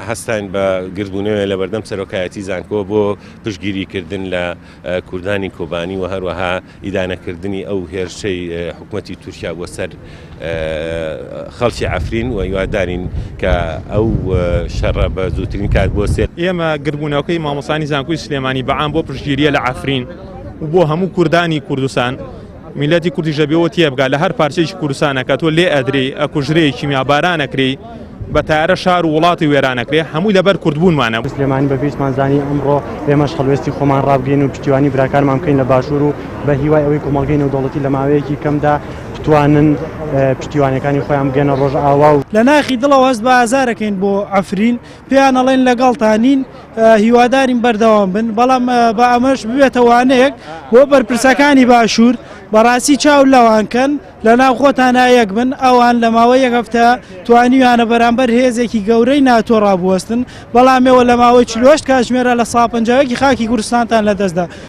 هەستاین بە گردبوونەوە لە بەردەم سەرۆکایەتی زانکۆ بۆ پشتگیریکردن لە کوردانی کۆبانی و هەروەها ئیدانەکردنی ئەو هێرشەی حکومەتی تورکیا بۆ سەر خەڵکی عەفرین و هیوادارین کە ئەو شەڕە بە زووترین کات بوەستێت. ئێمە گردبوونەوەکەی مامۆستایانی زانکۆی سلێمانی بە عام بۆ پشتگیرییە لە عەفرین و بۆ هەموو کوردانی کوردستان، میللەتی کوردیش دەبێ ئەوە تێبگا لە هەر پارچەیەکی کوردستانە کە تۆ لێ ئەدرێی، ئەکوژرێی، کیمیاباران ئەکرێی، بە تایارە شار و وڵاتی وێران ئەکرێ، هەمووی لەبەر کوردبوونمانە. سلێمانی بە پێویستمان زانی ئەمڕۆ ئێمەش هەڵوێستی خۆمان ڕابگرین و پشتیوانی براکانمان بکەین لە باشوور و بە هیوای ئەوەی کۆمەڵگەی نێودەوڵەتی لە ماوەیەکی کەمدا بتوانن پشتیوانیەکانی خۆیان بگەنە ڕۆژئاوا و. لە ناخی دڵەوە هەست بە ئازارەکەین بۆ عەفرین، پێیان ئەڵێن لەگەڵتانین، هیوادارین بەردەوام بن، بەڵام با ئەمەش ببێتە وانەیەک بۆ بەرپرسەکانی باشوور، بەڕاستی چاو لەوان کەن، لەناو خۆتانا یەک بن، ئەوان لە ماوەی یەک هەفتە توانیویانە بەرامبەر هێزێکی گەورەی ناتۆ ڕابوەستن، بەڵام ئێوە لە ماوەی 48 کاتژمێرا 51% خاکی کوردستانتان لەدەستدا.